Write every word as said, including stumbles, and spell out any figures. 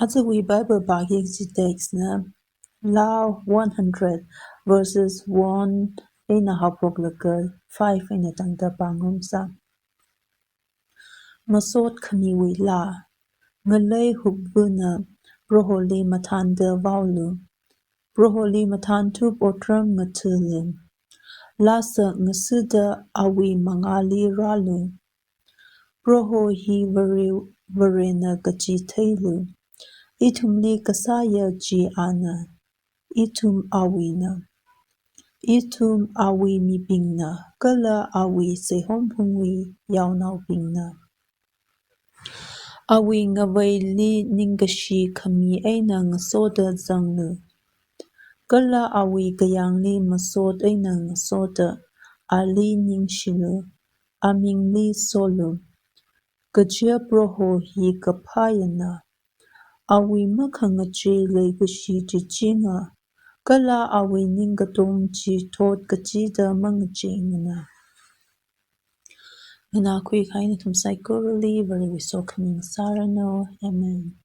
Ajawui Bible pāki kaji text na Laa one hundred verses one eina haophoklaga five eina tangda pāngarumsa. Masot khamiwui laa. Ngalei hupvana Proholi mathānda vaolu. Proholi mathānthup otram ngathalu. Laa sāngasuda awui mangāli rālu. Proho hi Vare, Varena kaji theilu. Ithumli kasāya chi ana. Ithum awuina. Ithum awui mibingna, kala awui seihomphungwui yaonaobingna. Awui ngaveili ningkashi khami eina ngasoda zanglu. Kala awui kayāngli masot eina ngasoda ali ningshilu, amingli solu. Kaja Proho hi kaphāyana. Awui makhangachei leikashi chichinga, kala awui ningkatom chi thot kachida mangachei mana. Nganākhui kahai nathum saikorali Varewui sokhami ngasāranu. Amen.